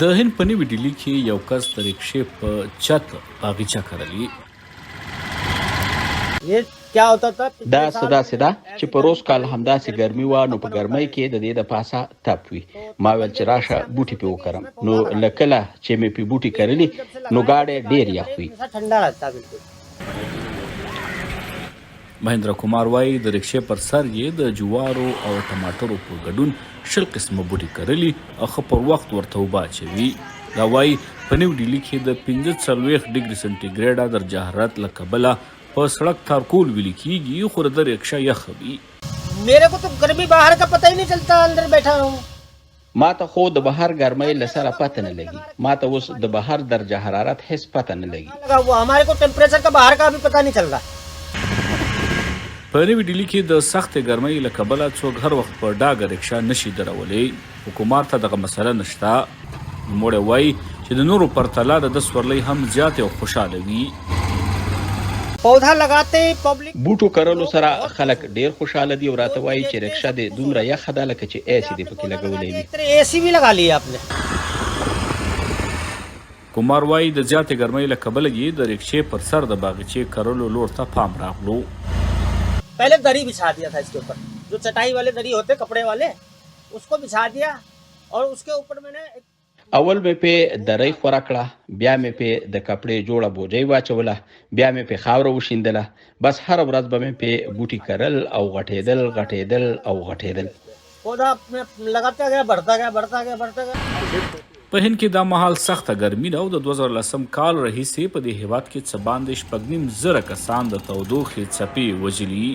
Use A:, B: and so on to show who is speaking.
A: د هند په نوي ډیلي کې یو کس د ریکشې په چت باغیچه کرلې.
B: دا څه داسې ده چې پروس کال همداسې ګرمي وه، نو په ګرمۍ کې د دې د پاسه تپ وي. ما ویل چې راشه بوټي پې وکرم، نو له کله چې مې پې بوټي کرلي نو ګاډی ډېر یخ وي.
A: مهندرا کمار وايي، د ریکشې پر سر یې د جوارو او ټماټرو په ګډون 20 قسمه بوټي کرلي او ښه پر وخت ورته اوبه اچوي. دا وايي، په نوي ډیلي کې د 45 ډګري سنټي ګرېډه درجه حرارت له کبله په سړک تارکول ویلي کېږي، خو د ده ریکشه یخه وي.
C: میرې کو تو ګرمي باهر کا پته هی نهي چلتا اندر بیټھا هون.
B: ماته خو د بهر ګرمۍ له سره پته نه لګي. ماته اوس د بهر درجه حرارت هېڅ پته نه لګي.
A: په نوي ډیلي کې د سختې ګرمۍ له کبله څوک هر وخت په ډاګه رکشا نه شي درولی، خو کمار ته دغه مسله نه شته. نوموړی وايي چې د نورو پرتله د ده سورلۍ هم زیاتې او خوشاله وي.
B: بوټو کرلو سره خلک ډېر خوشاله دي او راته وايي چې رکشه دې دومره یخه ده لکه چې اې سي دې پکې لګولې وي.
A: کمار وايي د زیاتې ګرمۍ له کبله یې د رکشې پر سر د باغیچې کرلو لور ته پام راغلو.
B: اول مې پې درۍ خوره کړه، بیا مې پې د کپړې جوړه بوجۍ واچوله، بیا مې پې خاوره وشیندله، بس هره ورځ به مې پې بوټي کرل او غټېدل، غټېدل او غټېدل.
A: په هند کې دا مهال سخته ګرمي ده او د 2010 کال راهیسې په دې هېواد کې څه باندې 6,500 کسان د تودوخې څپې وژلي.